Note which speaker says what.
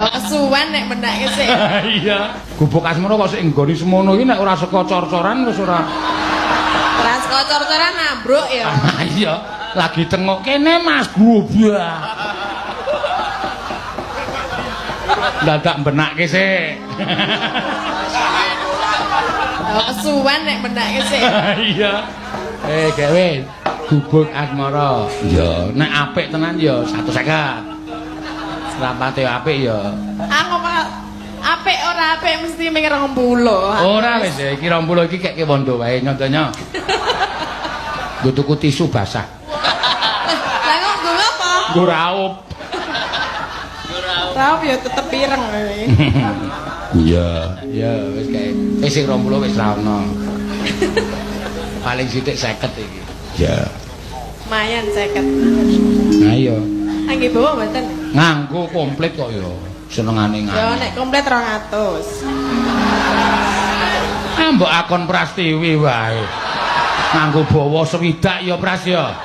Speaker 1: Oh, kesuwen nek menake sik.
Speaker 2: Iya. Gubuk Asmara kok sik nggoni semono iki nek ora saka cor-coran wis ora.
Speaker 1: Ora saka cor-coran ambruk ya.
Speaker 2: Iya, lagi tengok kene Mas Gubah. Dadak benakke sik.
Speaker 1: Oh, kesuwen nek menake sik.
Speaker 2: Iya. Eh, gawe Gubuk Asmara. Ya, nek apik tenan ya 150. Rapate apik ya.
Speaker 1: Aku kok apik ora apik mesti ming 20.
Speaker 2: Ora wis ya, iki 20 iki keke wondo wae nyontenya. Nggo tuku tisu basah.
Speaker 1: Lah kok nggo apa?
Speaker 2: Nggo raup.
Speaker 1: Raup ya tetep ireng kowe.
Speaker 2: Iya, iya wis kae. Wis sing 20 wis ra ono. Paling sithik 50 iki. Iya.
Speaker 1: Lumayan 50.
Speaker 2: Nah iya.
Speaker 1: Angge bawa mboten?
Speaker 2: Nganggo komplit kok ya. Senengane
Speaker 1: Ya
Speaker 2: nganggo.
Speaker 1: nek komplit 200.
Speaker 2: Ah mbok akon Prastiwi wae. Nganggo bawa swidak ya Pras ya.